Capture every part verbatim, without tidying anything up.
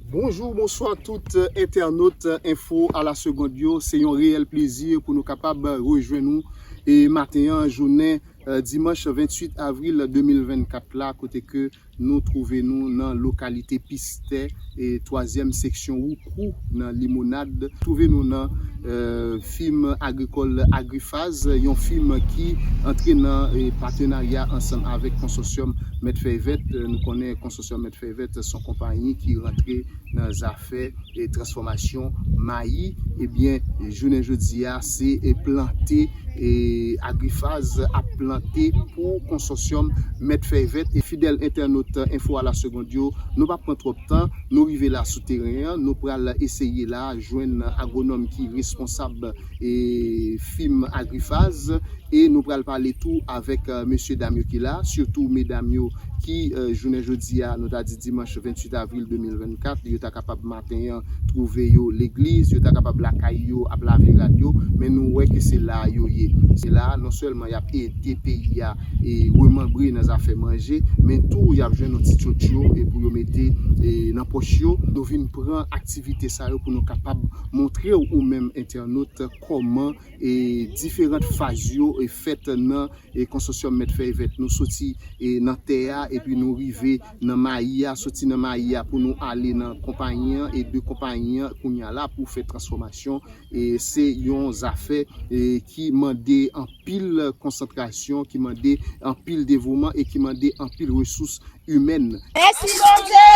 Bonjou, bonswa tout entènot Enfo a la Segonn yo. Se yon reyèl plezi pou nou kapab rejwenn nou e maten an, jounen, eh, dimanch venntuit avril de mil vennkat la, kote ke nou twouve nou nan lokalite Pistè, e twazyèm seksyon Woukwou nan Limonad. Twouve nou nan, eh, fim agrikòl Agrifaz, yon fim ki antre nan, eh, patenarya ansanm avèk Konsòsyòm Mèt Fèy Vèt. Eh, nou konnen Konsòsyòm Mèt Fèy Vèt se yon konpayi ki rantre nan zafè, eh, transfòmasyon mayi. Ebyen, jounen jodi a, se, eh, plante, eh, Agrifaz ap plante pou Konsòsyòm Mèt Fèy Vèt. E fidèl entènot Enfo a la Segonn yo, nou p ap pran twòp tan, nou rive la sou teren an, nou pral eseye la jwenn agwonòm ki responsab, eh, fim Agrifaz, e nou pral pale tou avèk, eh, mesye dam yo ki la, sitou medam yo ki, eh, jounen jodi a, nou ta di dimanch venntuit avril de mil vennkat, yo ta kapab maten an twouve yo legliz, yo ta kapab lakay yo ap lave rad yo, men nou wè ke se la yo ye. Se la, non sèlman y ap ede peyi a e remanbre nan zafè manje, men tou y ap jwenn yon ti tchotcho e pou yo mete, e, nan pòch yo. Nou vin pran aktivite sa yo pou nou kapab montre w ou menm entènot kòman, e, diferan faz yo, e, fèt nan, e, Konsòsyòm Mèt Fèy Vèt. Nou soti, e, nan tè a, epi nou rive nan mayi a, soti nan mayi a pou nou ale nan konpayi an, e de konpayi an, kounye a la pou fè transfòmasyon, e se yon zafè, e ki mande anpil konsantrasyon, ki mande anpil devouman e ki mande anpil resous imèn. Mèsi Bondye,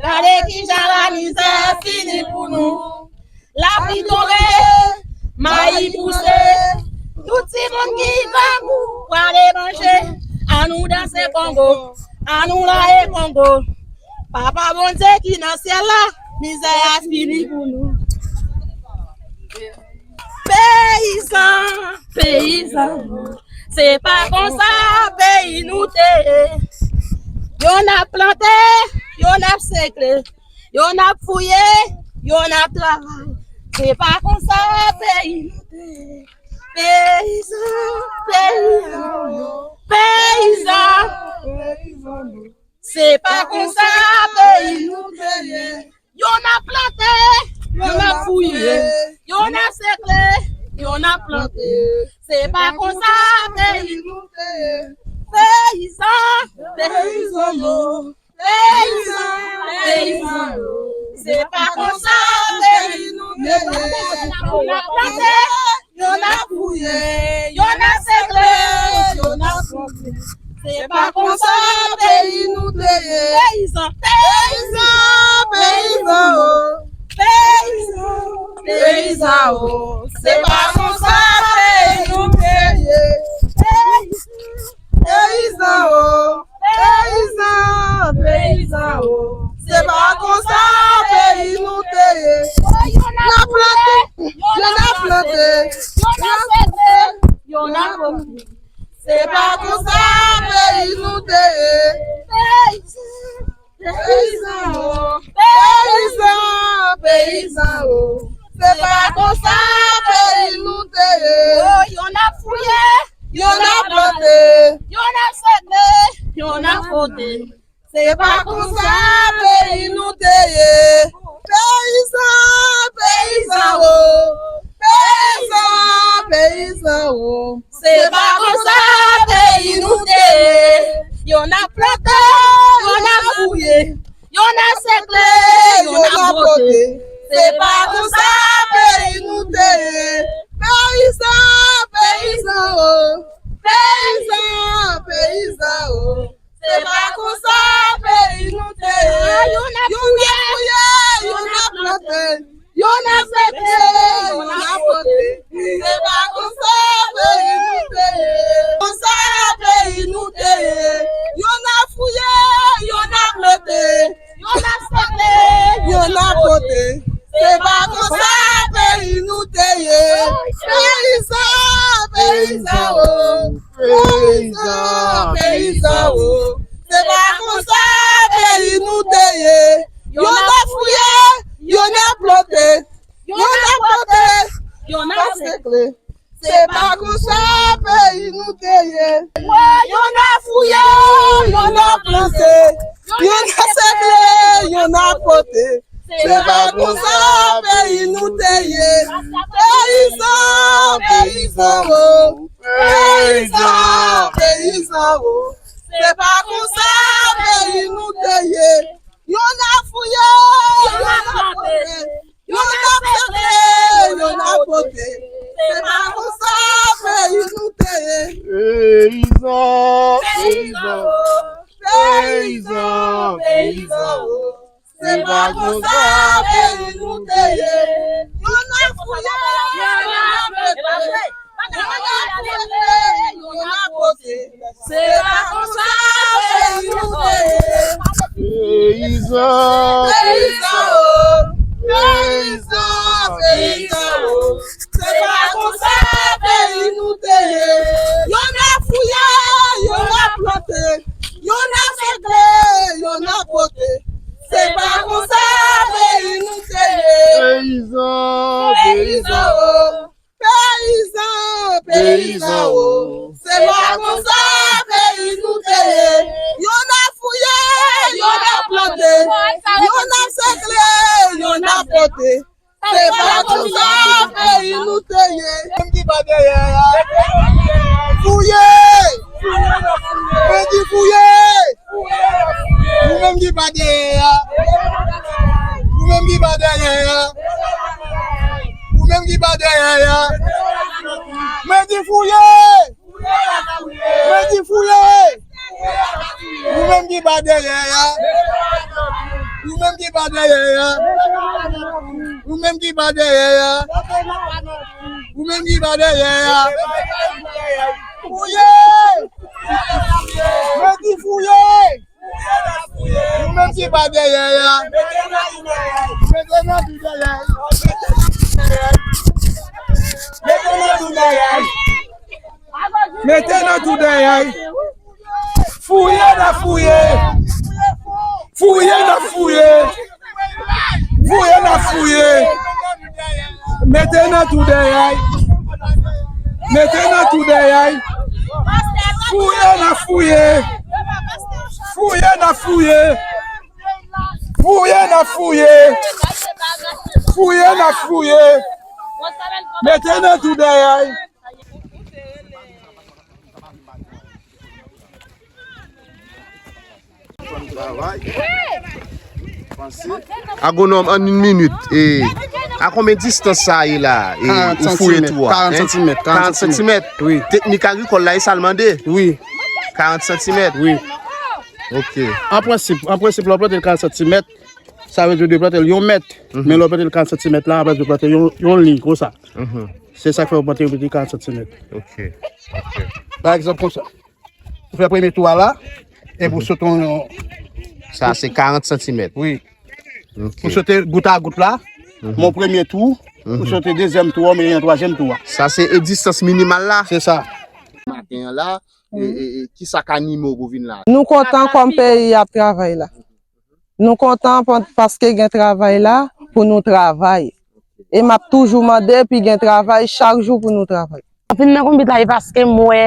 gade kijan lamizè fini pou nou. Lapli tonbe, mayi pouse, tout timoun ki grangou prale manje. Annou danse kongo, annou raye kongo. Papa Bondye ki nan syèl la, mizè a fini pou nou. Peyizan, peyizan, se pa konsa peyi nou te ye. Youn ap plante, youn ap sekle, youn ap fouye, youn ap travay. Se pa konsa peyi nou te ye. Peyizan, peyizan, peyizan, se pa konsa peyi nou te ye. Youn ap plante, youn ap fouye, youn ap sekle, youn ap plante. Se pa konsa peyi nou te ye. Peyizan, peyizan yo. Peyizan, peyizan yo. Se pa konsa peyi nou te ye. Youn ap plante, youn ap fouye, youn ap sekle, youn ap plante. Se pa konsa peyi nou te ye. Peyizan, peyizan, peyizan o. Peyizan, peyizan o. Se pa konsa peyi nou te ye. Peyizan, peyizan o. Peyizan, peyizan o. Se pa konsa peyi nou te ye. Youn ap plante, youn ap plante, youn ap plante, youn ap plante. Se pa konsa peyi nou te ye. Peyizan, peyizan o, peyizan, peyizan o. Se pa konsa peyi nou te ye. Youn ap fouye, youn ap plante, youn ap sekle, youn ap fwote. Se pa konsa peyi nou te ye. Peyizan, peyizan o. Peyizan, peyizan o. Se pa konsa peyi nou te ye. Youn ap plante, youn ap fouye, youn ap sekle, youn ap fwote. Se pa konsa peyi nou te ye. Peyizan, peyizan o. Peyizan, peyizan o. Se pa konsa peyi nou te ye. Youn ap fouye, youn ap plante, youn ap sekle, youn ap fwote. Se pa konsa peyi nou te ye. Konsa peyi nou te ye. Youn ap fouye, youn ap plante, youn ap sekle, youn ap fwote. Se pa konsa peyi nou te ye. Peyizan, peyizan o. Peyizan, peyizan o. Se pa konsa peyi nou te ye. Youn ap fouye, youn ap plante, youn ap plante, youn ap sekle. Se pa konsa peyi nou te ye. Youn ap fouye, youn ap plante, Youn ap segle, youn ap pote. Se pa konsa peyi nou te ye. Peyizan, peyizan o. Peyizan, peyizan o. Se pa konsa peyi nou te ye. Youn ap fouye, youn ap pote. Youn ap segle, youn ap pote. Se pa konsa peyi nou te ye. Peyizan, peyizan o. Peyizan, peyizan o. Se pa konsa peyi nou te ye. Youn ap fouye, youn ap pote. Youn ap segle, youn ap pote. Se pa konsa peyi nou te ye. Peyizan, peyizan o. Peyizan, peyizan o. Se pa konsa peyi nou te ye. Youn ap fouye, youn ap plante. Youn ap segle, youn ap pote. Se pa konsa peyi nou te ye. Peyizan, peyizan o. Peyizan, peyizan o. Se pa konsa peyi nou te ye. Youn ap fouye, youn ap plante. Youn ap segle, youn ap pote. Se pa konsa peyi nou te ye. Menm ki pa dèyè a. Fouye! Mwen di fouye! Ou menm ki pa dèyè a. Ou menm ki pa dèyè a. Ou menm ki pa dèyè a. Mwen di fouye! Mwen di fouye! Ou menm ki pa dèyè a. Ou menm ki pa dèyè a. Ou menm ki pa dèyè a. Ou menm ki pa dèyè a. Fouye! Mwen di fouye! Ou menm ki pa dèyè a. Mete nan tou dèyè. Mete nan tou dèyè. Mete nan tou dèyè. Fouye n ap fouye. Fouye n ap fouye. Fouye n ap fouye. Mete nan tou dèyè. Mete nan tou dèyè. Fouye n ap fouye. Fouye n ap fouye. Fouye n ap fouye. Fouye n ap fouye. Mete nan tou dèyè. Agwonòm, an yon minit, e, a konbyen distans sa ye la, e, ou fouye twou a? Karant santimèt. Karant santimèt. Wi. Teknik agrikòl la, e sa l mande? Wi. Karant santimèt? Wi. Ok. An prensip, an prensip, lè w plante l karant santimèt, sa vle di w dwe plante l yon mèt. Mhm. Men lè w plante l karant santimèt la, apre w plante yon, yon liy konsa. Mhm. Se sa k fè w plante l karant santimèt. Ok. Ok. Pa egzanp konsa. Ou fè premye tou a la, epi ou sote yon... Sa se karant santimèt. Wi. Ok. Ou sote gout a gout la, mhm, men premye tou, ou, mhm, sote dezyèm tou a, men yon twazyèm tou a. Sa se, e, distans minimal la? Se sa. Maten an la, e, e, e, kisa k anime w pou w vin la? Nou kontan kòm peyi ap travay la. Nou kontan pa-, paske gen travay la pou nou travay. E m ap toujou mande pou gen travay chak jou pou nou travay. M vin nan konbit la e paske m wè,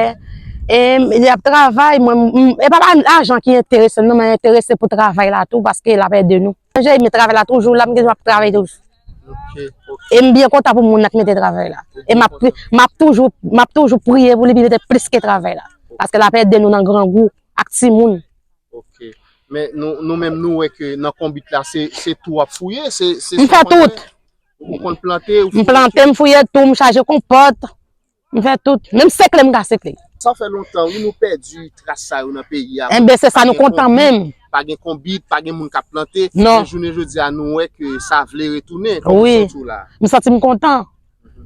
e, y ap travay, mwen, m, e pa, pa lajan ki enterese m, non, mwen enterese pou travay la tou, paske l ap ede nou. Manje, men travay la toujou la, m gen dwa ap travay toujou. Ok, ok. E m byen kontan pou moun nan k mete travay la. E m ap, m ap toujou, m ap toujou priye pou li mete plis ke travay la. Paske l ap ede nou nan grangou ak timoun. Ok. Men nou, nou menm, nou wè ke nan konbit la, se, se tou w ap fouye, se, se... M fè tout. Ou konn plante, ou... M plante, m fouye tou, m chaje konpòt. M fè tout. Menm sekle, m ka sekle. Sa fè lontan, wi, nou pèdi tras sa yo nan peyi a. Enben, se sa nou kontan menm. Pa gen konbit, pa gen moun k ap plante. Non. Men jounen jodi a, nou wè ke sa vle retounen, kòm ou soti w la. M santi m kontan.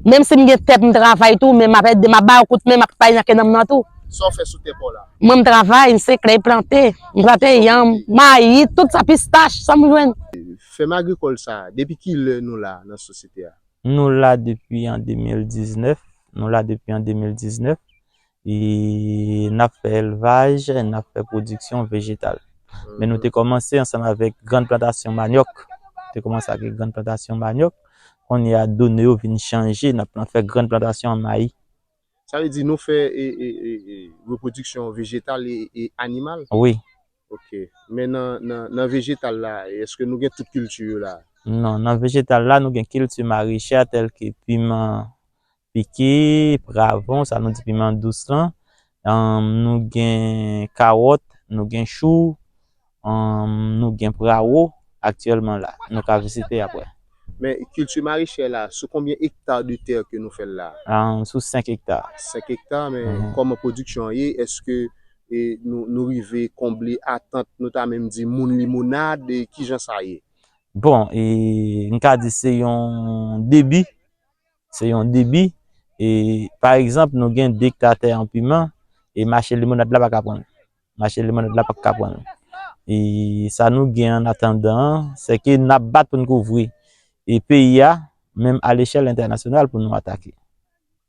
Menm si m gen tè pou m travay tou, men m ap ede, m ap ba yo kout men, m ap bay nan kenanm nan tou. Sa w fè sou tè pa w la? Mwen, m travay, m sekle, plante. M plante yanm, mayi, tout sa, pistach, sa m jwenn. Fèm agrikòl sa, depi kilè nou la nan sosyete a? Nou la depi an de mil diznèf. Nou la depi an de mil diznèf. E n ap fè elvaj, n ap fè pwodiksyon vejetal. Men nou te kòmanse ansanm avèk grann plantasyon manyòk. Nou te kòmanse avèk grann plantasyon manyòk. Kounye a, done yo vin chanje, n ap fè grann plantasyon an mayi. Sa vle di nou fè, e, e, e, e, repwodiksyon vejetal e, e animal? Wi. Ok. Men nan, nan, nan vejetal la, èske nou gen tout kilti yo la? Non, nan vejetal la, nou gen kilti marechè tèlke piman pike, pwavwon, sa nou di piman dous lan. Anm, nou gen kawòt, nou gen chou, anm, nou gen prawo aktyèlman la. Nou ka vizite apre. Men kilti marechè la, sou konbyen ekta de tè ke nou fè l la? Anm, sou senk ekta. Senk ekta, men kòman pwodiksyon an ye? Èske e, nou, nou rive konble atant, nou ta menm di moun Limonad, e kijan sa ye? Bon, e, m ka di se yon debi. Se yon debi. E, pa egzanp, nou gen de ekta tè an piman, e mache Limonad la pa ka pran l. Mache Limonad la pa ka pran l. E sa nou gen an atandan an, se ke n ap bat pou n kouvri e peyi a, menm alechèl entènasyonal pou nou atake.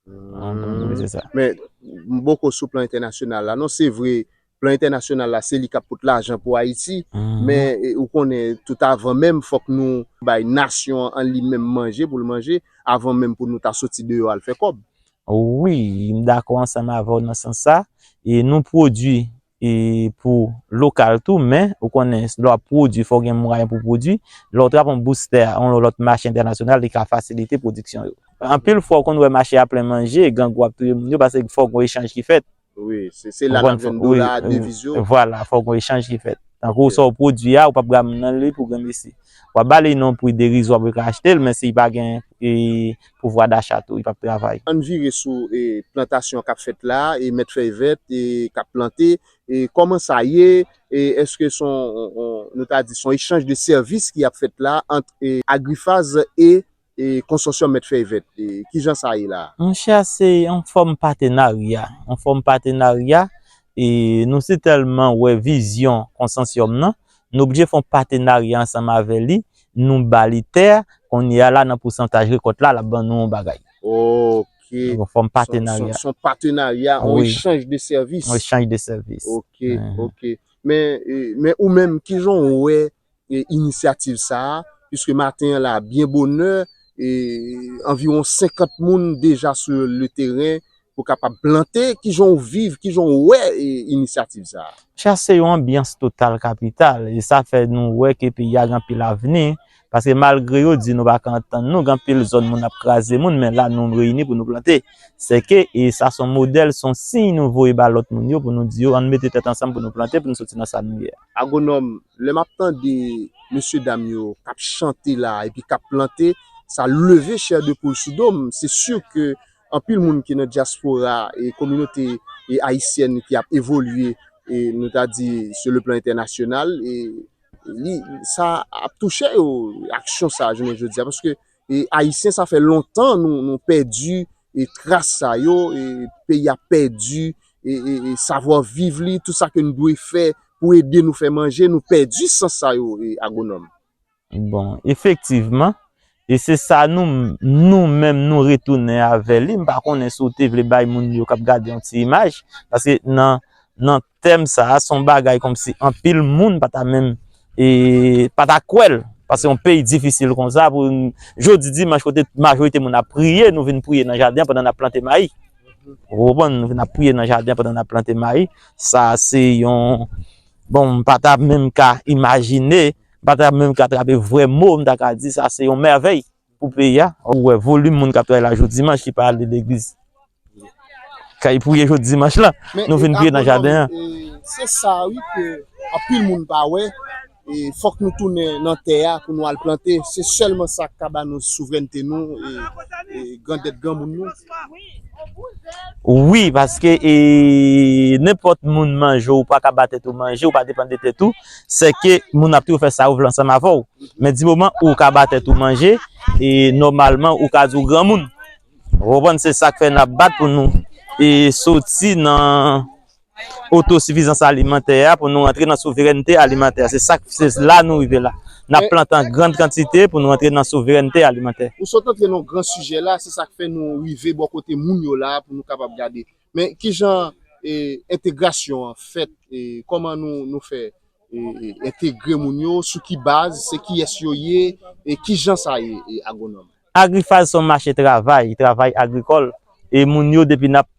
Wi, se sa. Men, m poko sou plan entènasyonal la. Non, se vre, plan entènasyonal la, se li k ap pote lajan pou Ayiti. Men, e, ou konnen, tout avan menm, fòk nou bay nasyon an li menm manje pou l manje, avan menm pou nou ta soti deyò al fè kòb. Wi, m dakò ansanm avè w nan sans sa. E nou pwodui e pou lokal tou, men ou konnen, lè w ap pwodui, fò w gen mwayen pou pwodui. Lè w trape yon boustè, yon lòt mache entènasyonal, li ka fasilite pwodiksyon yo. Anpil fwa, w konn wè mache a plen manje, grangou ap touye moun yo, paske fòk yon echanj ki fèt. Wi, se, se la n ap jwenn dola a, deviz yo. Vwala, fòk yon echanj ki fèt. Tankou sa w pwodui a, ou p ap ba moun nan li pou granmesi. W ap ba li nan pri derizwa pou li ka achte l, men si li pa gen e, pouvwa dacha tou, li p ap travay. Ann vire sou e, plantasyon k ap fèt la, e mèt fèy vèt, e k ap plante, e kòman sa ye, e èske se yon, yon, nou ta di, se yon echanj de sèvis ki ap fèt la ant e, Agrifaz e, e konsòsyòm mèt fèy vèt? E kijan sa ye la? Monchè, se yon fòm patenarya. Yon fòm patenarya, e nou si tèlman wè vizyon konsòsyòm nan, nou oblije fè yon patenarya ansanm avè li, nou ba li tè, kounye a la, nan pousantaj rekòt la, l ap ban nou yon bagay. Ok. Yon fòm patenarya. Se yon patenarya, yon echanj de sèvis. Yon echanj de sèvis. Ok, ok. Men, e, men ou menm, kijan w wè e, inisyativ sa a, piske maten an la, byen bonè, e, anviwon senkant moun deja sou le teren pou kapab plante. Kijan w viv, kijan w wè e, inisyativ sa a? Sa se yon anbyans total kapital, e sa fè nou wè ke peyi a gen anpil avni, paske malgre yo di nou pa ka antann nou, gen anpil zòn moun ap kraze moun, men la nou reyini pou nou plante. Sèke, e sa se yon modèl, se yon siy nou voye ba lòt moun yo pou nou di yo, ann mete tèt ansanm pou nou plante, pou nou soti nan sa nou ye a. Agwonòm, lè m ap tande mesye dam yo k ap chante la epi k ap plante, sa leve chè de poul sou do m. Se si ke anpil moun ki nan dyaspora e kominote e ayisyèn ki ap evolye, e nou ta di, sur le plan entènasyonal, e li, sa ap touche yo, aksyon sa, jounen jodi a, paske e, Ayisyen, sa fè lontan nou, nou pèdi e, tras sa yo, e, peyi a pèdi e, e, e, savwa viv li, tout sa ke nou dwe fè pou ede nou fè manje, nou pèdi sans sa yo, e, Agwonòm. Bon, efektivman, e se sa nou, nou menm nou retounen avè li. M pa konnen si w te vle bay moun yo k ap gade yon ti imaj, paske nan, nan tèm sa a, se yon bagay kòmsi anpil moun pa ta menm, e, pa ta kwè l. Paske yon peyi difisil konsa, pou n, jodi dimanch, kote majorite moun ap priye, nou vin priye nan jaden an pandan n ap plante mayi. Ou konprann? Nou vin ap priye nan jaden an pandan n ap plante mayi. Sa se yon, bon, m pa ta menm ka imajine, m pa ta menm ka trape vrè mo, m ta ka di sa se yon mèvèy pou peyi a. Ou wè volim moun k ap travay la jou dimanch ki pa ale legliz. Kay priye jou dimanch la, nou vin priye nan jaden an. Se sa wi ke anpil moun pa wè. E fòk nou tounen nan tè a pou nou al plante. Se sèlman sa k ka ba nou souvrènte nou e, e grandèt granmoun nou. Wi, paske e, nenpòt moun manje w, ou pa ka ba tèt ou manje, ou pa depann de tèt ou, sèke moun ap toujou fè sa yo vle ansanm avè w. Men di moman ou ka ba tèt ou manje, e nòmalman ou ka di w granmoun. Ou konprann, se sa k fè n ap bat pou nou e soti nan otosifizans alimantè a, pou nou rantre nan souverènte alimantè. Se sa, se la nou rive la. N ap plante an grann kantite pou nou rantre nan souverènte alimantè. Ou sot antre nan yon gran sijè la, se sa k fè nou rive bò kote moun yo la pou nou kapab gade. Men kijan e, entegrasyon an fèt, e kòman nou, nou fè e, e, entegre moun yo, sou ki baz, se kiyès yo ye, e kijan sa ye, e, Agwonòm? Agrifaz se yon mache travay, travay agrikòl. E moun yo, depi n ap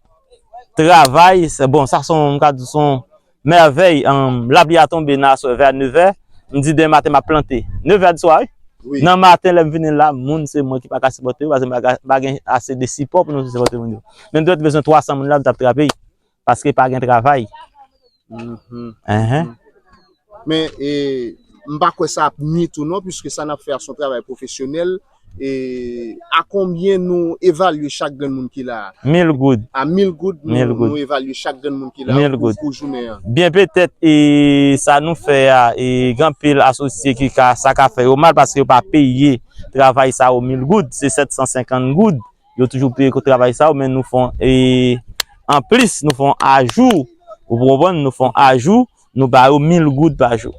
travay, se, bon, sa se yon, m ka di, se yon, mèvèy, um, lapli a tonbe nan aswè vè nevè, m di demen maten m ap plante. Nevè di swa, wi. Wi. Nan maten, lè m vini la, moun se mwen ki pa ka sipòte yo, paske m pa ka, pa gen ase de sipò pou nou sipòte moun yo. Men m te bezwen twa san moun la, m t ap trape, paske pa gen travay. Mhm. Enhen. Men, e, m pa kwè sa ap nwi tou non, piske sa n ap fè a se yon travay pwofesyonèl. E a konbyen nou evalye chak grenn moun ki la a? Mil goud. A mil goud, nou, mil goud, nou evalye chak grenn moun ki la a pou, pou jounen an. Byen petèt, e sa nou fè a, e gen anpil asosye ki ka, sa ka fè yo mal paske yo pa peye travay sa yo mil goud, se sèt san senkant goud. Yo toujou peye travay sa yo, men nou fè yon, e, anplis, nou fè yon ajou. Ou konprann? Nou fè yon ajou, nou ba yo mil goud pa jou.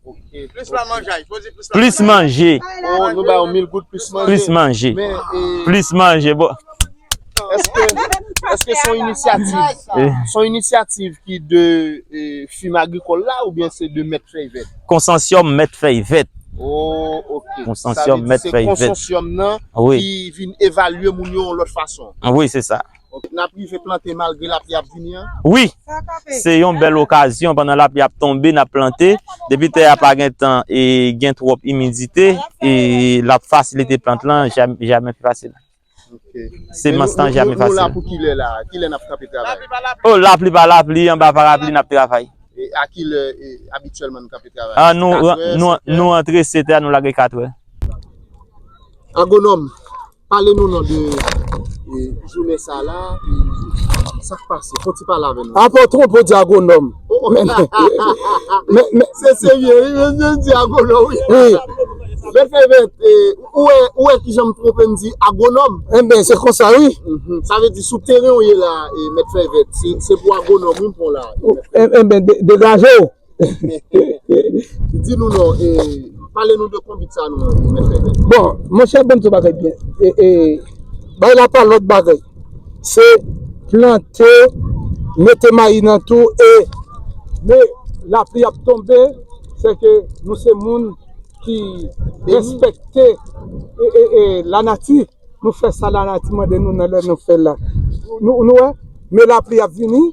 Ok. Plis la manjay, fò di plis la manjay. Plis manje. Oh, nou ba yo mil goud plis manje. Plis manje. Men, e, plis manje, bon. Èske, èske se yon inisyativ? Eh. Se yon inisyativ ki de, e, fim agrikòl la oubyen se de Mèt Fèy Vèt? Konsansyòm Mèt Fèy Vèt. Oh, ok. Konsansyòm Mèt Fèy Vèt. Sa vle di se konsansyòm nan, wi, ki vin evalye moun yo yon lòt fason. Wi, se sa. Ok. N ap rive plante malgre lapli ap vini an? Wi. Se yon bèl okazyon, pandan lapli ap tonbe, n ap plante. Depi tè a pa gen tan e gen twòp imidite, e l ap fasilite plant lan, jamè, jamè pi fasil. Ok. Semans lan jamè fasil. Men nou, nou, nou la pou kilè la? Kilè n ap kanpe travay? Oh, lapli pa lapli, anba parapli, n ap travay. E a kilè, e, abityèlman nou kanpe travay? Ah, nou, katrè, nou, senkè? Nou antre setè, nou lage katrè. Agwonòm, pale nou non de, e, jounen sa la, e, sa k pase? Fò ti pale avè nou. Apa w twonpe w di agwonòm. Oh, oh. Men, men, men, se serye, wi, men, men di agwonòm, wi. Wi. Mèt Fèy Vèt, e, ou wè, ou wè kijan m twonpe m di agwonòm? Enben, se konsa, wi. Mhm. Sa vle di sou teren w ye la, e, Mèt Fèy Vèt, se, se pou agwonòm, wi, m pran w la. En-, enben, de-, degaje w. Di nou non, e, pale nou de konbit sa nou, Mèt Fèy Vèt. Bon, monchè, ban m di w bagay byen. E, e, bagay la pa lòt bagay. Se plante, mete mayi nan tou, e lè lapli ap tonbe, se ke nou se moun ki respekte, e, e, e, lanati. Nou fè sa lanati mande nou nan lè nou fè l la. Nou, nou wè, men lapli ap vini,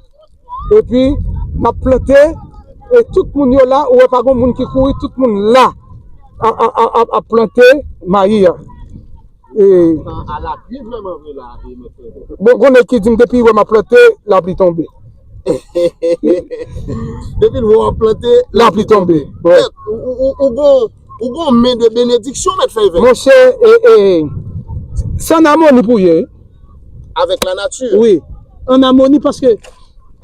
epi n ap plante, e tout moun yo la, ou wè pa gen moun ki kouri, tout moun la ap, ap, ap, ap, ap plante mayi a. E a lapli vrèman vre la, e, Mèt Fèy Vèt. Bon, gen nèg ki di m depi wè m ap plante, lapli tonbe. Depi l wè w ap plante, lapli tonbe. Wi. Ou, ou, ou, ou gon, ou gon men de benediksyon, Mèt Fèy Vèt. Monchè, e, e, se an amoni pou ye. Avèk lanati. Wi, an amoni paske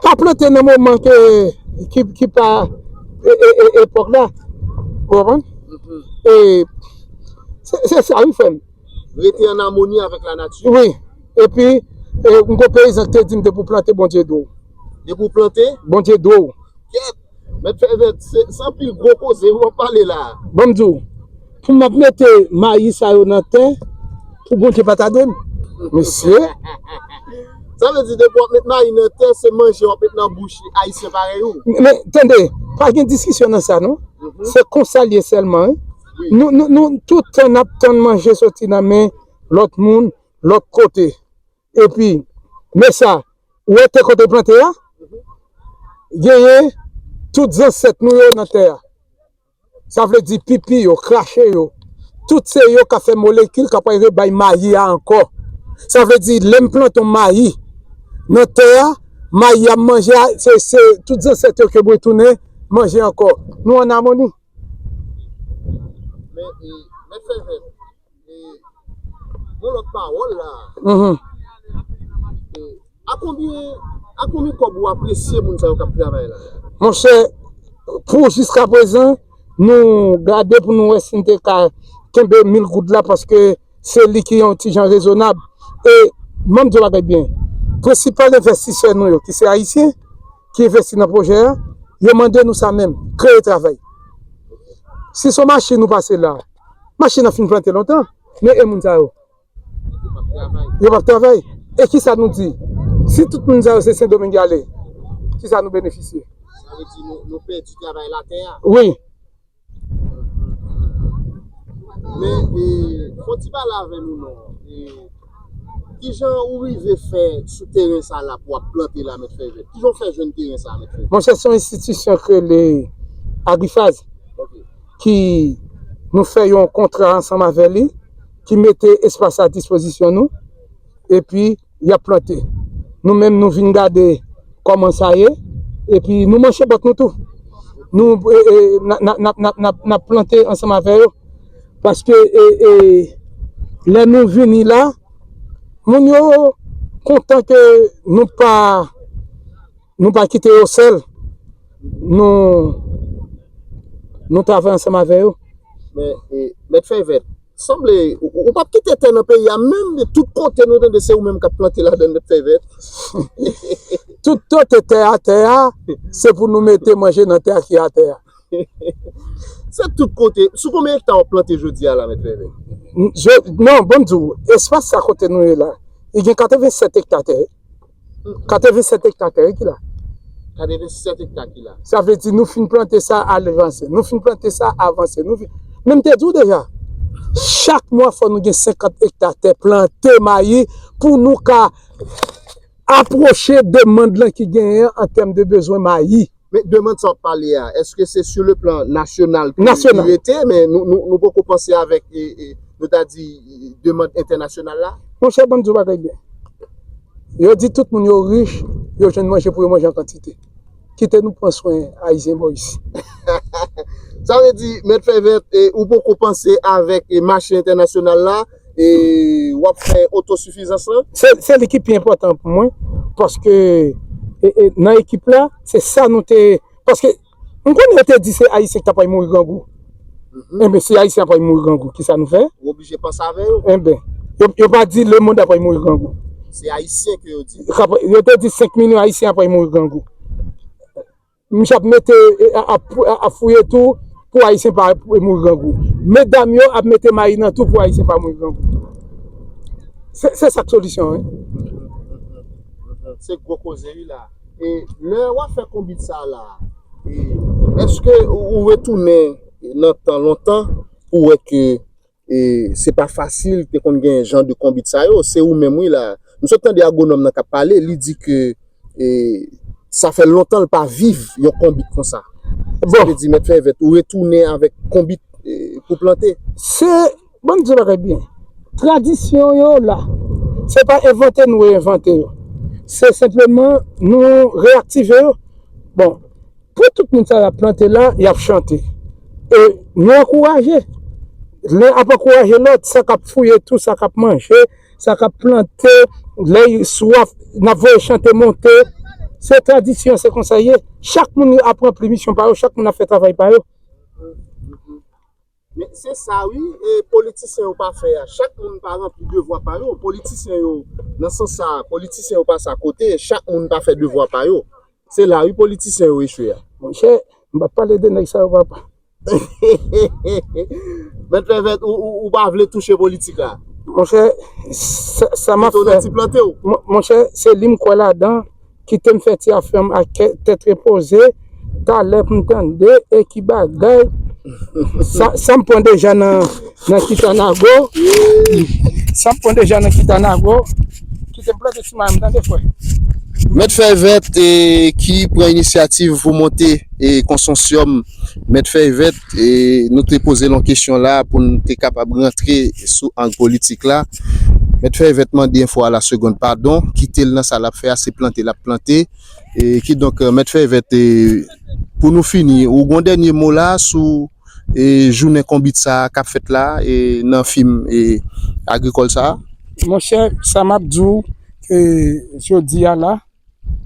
pa plante nan moman ke, ki, ki pa, e, e, e, epòk la. Ou konprann? Mhm. E se, se sa, wi, frè m. Rete an amoni avèk lanati. Wi. Epi, e, m gon peyizan ki te di m depi w plante, Bondye dwe w. Depi w plante? Bondye dwe w. Kèt! Mèt Fèy Vèt, se, se anpil gwo koze w ap pale la. Ban m di w, pou m ap mete mayi sa yo nan tè, pou Bondye pa ta dwe m. Mesye. Sa vle di depi w ap met mayi nan tè, se manje w ap met nan bouch Ayisyen parèy ou. Men, tande, pa gen diskisyon nan sa, non. Mhm. Se konsa l ye sèlman, wi. Wi. Nou, nou, nou, tout tan n ap tann manje soti nan men lòt moun, lòt kote. Epi, men sa, ou wè tè kote l plante a? Genyen tout zansèt nou yo nan tè a. Sa vle di pipi yo, krache yo. Tout se yo k ap fè molekil k ap rive bay mayi a ankò. Sa vle di, lè m plante yon mayi nan tè a, mayi a m manje a, se, se tout zansèt yo ke m retounen manje ankò. Nou an amoni. Men, e, Mèt Fèy Vèt, e, yon lòt pawòl la. Mhm. E, a konbyen, a konbyen kòb ou apresye moun sa yo k ap travay la? Monchè, pou jiskaprezan, nou gade pou nou wè si n te ka kenbe mil goud la, paske se li ki yon ti jan rezonab. E, ban m di w bagay byen. Prensipal envestisè nou yo, ki se Ayisyen, ki envesti nan pwojè a, yo mande nou sa menm, kreye travay. Si se yon machin ou pase la, machin nan fin plante lontan, men e moun sa yo? Yo p ap travay. E kisa nou di? Si tout moun sa yo se Sendomeng y ale, kisa nou benefisye? Sa vle di nou, nou pèdi travay latè a? Wi. Men, e, fò ti pale avè nou non. E, Kijan ou rive fè sou teren sa la pou w ap plante la, Mèt Fèy Vèt? Kijan w fè jwenn teren sa, Mèt Fèy Vèt? Monchè, se yon enstitisyon ki rele Agrifaz, ki nou fè yon kontra ansanm avè li, ki mete espas a dispozisyon nou, epi y ap plante. Nou menm, nou vin gade kòman sa ye, epi nou manche bòt nou tou. Nou, e, e, n a, n a, n a, n a, n a, n a plante ansanm avè yo. Paske, e, e, lè nou vini la, moun yo kontan ke nou pa, nou pa kite yo sèl. Nou, nou travay ansanm avè yo. Men, e, Mèt Fèy Vèt, sanble, ou, ou p ap kite tè nan peyi a, menm de tout kote nou tande se ou menm k ap plante ladan, Mèt Fèy Vèt. Tout kote tè a, tè a, se pou nou mete manje nan tè a ki atè a. Se tout kote. Sou konbyen ekta w ap plante jodi a la, Mèt Fèy Vèt? Je, non, ban m di w, espas sa kote nou ye la, li gen katrevennsèt ekta tè. Katrevennsèt ekta tè, wi, ki la. Katrevennsèt ekta ki la. Sa vle di nou fin plante sa, ale vanse. Nou fin plante sa, avanse. Nou fin... Men m te di w deja, chak mwa fò nou gen senkant ekta tè plante mayi pou nou ka apwoche demann lan ki genyen an tèm de bezwen mayi. Men demann sa w ap pale a, èske se sou le plan nasyonal ke li rete, men nou, nou, nou poko panse avèk, e, e, nou ta di, e, demann entènasyonal la? Monchè, ban m di w bagay byen. Yo di tout moun yo rich, yo jwenn manje pou yo manje an kantite. Kite nou pran swen Ayisyen bò isi. Sa vle di, Mèt Fèy Vèt, e, ou poko panse avèk, e, mache entènasyonal la, e w ap fè otosifizans lan? Se, se li ki pi enpòtan pou mwen, paske, e, e, nan ekip la, se sa nou te, paske m konnen yo te di se Ayisyen ki ta pral mouri grangou. Enben, si Ayisyen ap pral mouri grangou, kisa nou fè? Ou oblije panse avè yo. Enben, yo, yo pa di lemonn ap pral mouri grangou. Se Ayisyen ke yo di. Yo te di senk milyon Ayisyen ap pral mouri grangou. Misye ap mete, e, a, a, a, a fouye tou pou Ayisyen pa mouri grangou. Medam yo ap mete mayi nan tou pou Ayisyen pa mouri grangou. Se, se sa k solisyon an, wi. Se gwo koze, wi, la. E lè w ap fè konbit sa la, e èske ou, ou retounen nan tan lontan pou wè ke e se pa fasil te konn gen jan de konbit sa yo, se ou menm wi la. M sot tande agwonòm nan k ap pale, li di ke, e, sa fè lontan l pa viv yon konbit konsa. Sa vle di, Mèt Fèy Vèt, ou retounen avèk konbit, e, pou plante. Se, ban m di w bagay byen. Tradisyon yo la. Se pa envante nou envante yo. Se senpleman nou reyaktive yo. Bon, pou tout moun sa y ap plante la, y ap chante. E nou ankouraje. Len ap ankouraje lòt, sa k ap fouye tou, sa k ap manje, sa k ap plante, lè y swaf, n ap voye chante monte. Se tradisyon, se konsa ye. Chak moun ap ranpli misyon pa yo, chak moun ap fè travay pa yo. Men se sa wi, e politisyen yo pa fè a. Chak moun pa ranpli devwa pa yo. Politisyen yo, nan sans sa, politisyen yo pase akote, chak moun pa fè devwa pa yo. Se la wi politisyen yo echwe a. Monchè, m p ap pale de nèg sa yo, papa. Mèt Fèy Vèt, ou, ou, ou pa vle touche politik la? Monchè, sa, sa m ap fè. Pito nan ti plante w. Mon-, monchè, se li m kwè ladan. Kite m fè ti afè m ak kè, tèt repoze. Talè pou m tande e ki bagay. Sa, sa m pran deja nan, nan Kitanago. Sa m pran deja nan Kitanago. Kite m plante ti mayi m, tande, frè. Mèt Fèy Vèt, e, ki pran inisyativ pou monte, e, konsosyòm Mèt Fèy Vèt, e, nou te poze l yon kesyon la pou n te kapab rantre sou ang politik la. Mèt Fèy Vèt mande enfo a la segond padon, kite l nan sa l ap fè a, se plante l ap plante. E, kidonk, e, Mèt Fèy Vèt, e, pou nou fini, ou gon dènye mo la sou, e, jounen konbit sa a k ap fèt la, e, nan fim, e, agrikòl sa a? Monchè, sa m ap di w, e, jodi a la,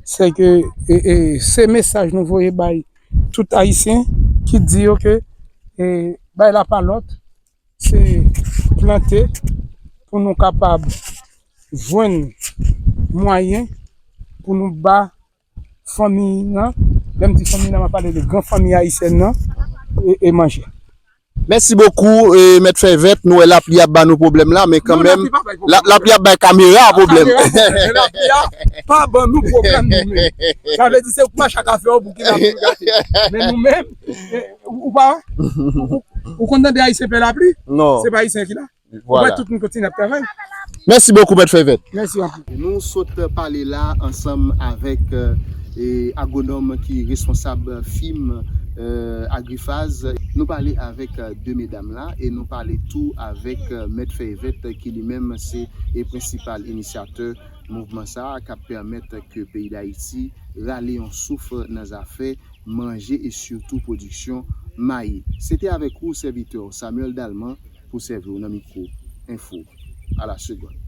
se ke, e, e, se mesaj nou voye bay tout Ayisyen ki di yo ke, e, bay la pa lòt, se plante pou nou kapab jwenn mwayen pou nou ba fanmi nan, lè m di fanmi nan, m ap pale de gran fanmi ayisyèn nan, e, e manje. Mèsi bokou, e, Mèt Fèy Vèt, nou wè lapli ap ba nou pwoblèm la, men kanmenm, lapli ap bay kamera a pwoblèm. Kamera, men lapli a pa ban nou pwoblèm nou menm. Sa vle di se ou k mache ak afè w pou ki lapli gate. Men nou menm, e, ou, ou pa, ou, ou konn tande Ayisyen pè lapli? Non. Se pa Ayisyen ki la. Ou wè tout moun kontinye ap travay. Mèsi bokou, Mèt Fèy Vèt. Mèsi anpil. Nou sot pale la ansanm avèk e, agwonòm ki responsab fim e, Agrifaz. Nou pale avèk e, de medam la e nou pale tou avèk e, Mèt Fèy Vèt ki li menm se e, prensipal inisyatè mouvman sa a k ap pèmèt ke peyi Dayiti rale yon souf nan zafè manje e sitou pwodiksyon mayi. Se te avèk ou sèvitè w Samuel Dalman pou sèvi w nan mikwo enfo a la segonn.